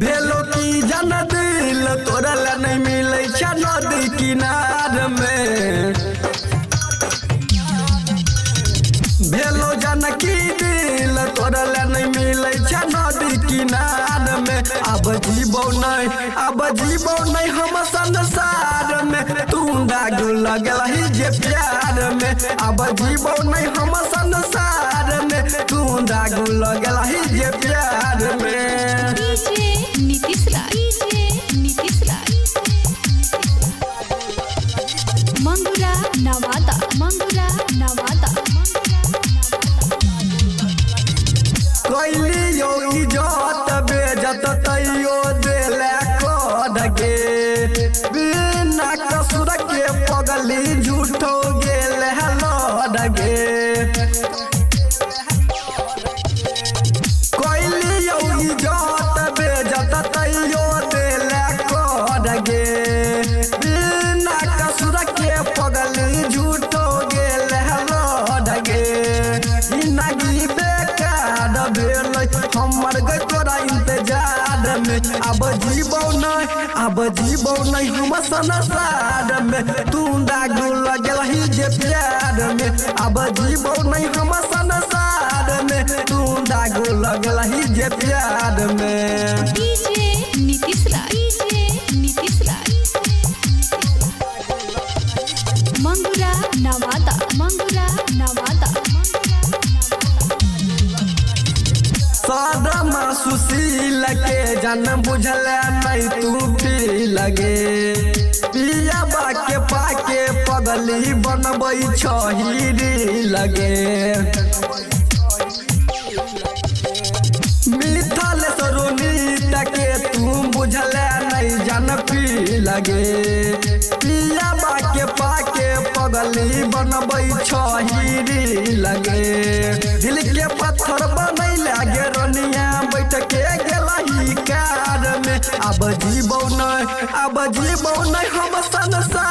भेलो की जन दिल तोरा ला नहीं मिलै छै नदी किनार में। भेलो जन की दिल तोरा ला नहीं मिलै छै नदी किनार में। अब जीबो नहीं, अब जीबो नहीं हम संसार में, तू दाग लगलही जे प्यार में। अब जीबो नहीं हम संसार में, तू दाग लगलही जे प्यार में। डीजे नीतीश राज, डीजे नीतीश राज, मंगुरा नवादा, मंगुरा नवादा। कैलियो इज्जत बेजत तैयो देले कर गे, बिना कसूर के पगली झूठो गेले लड़ गे। कैलियो इज्जत बेजत तैयो देले कर गे, बिना कसूर के पगली झूठो गेले लड़ गे। जिंदगी बेकार भेलै हमर गै तोरा इंतजार में। अब जीबो नहीं, अब जीबो नहीं हम संसार में, तू दाग लगलही जे प्यार में। अब जीबो नहीं हम संसार में, तू दाग लगलही जे प्यार में। डीजे नीतीश राज, डीजे नीतीश राज, मंगुरा नवादा, मंगुरा नवादा। सादा सुशील के जन बुझल नहीं तू पी लगे, पिया के पाके पगली बनबै छही लगे। मिथल सरोनीत के तू बुझल नहीं जन पी लगे, पिया के पाके पगली बनबै छही लगे। दिल के पत्थर बनै लागे रनिया बैठ के गेलही कार में। अब जीबो नहीं, अब जीबो नहीं हम संसार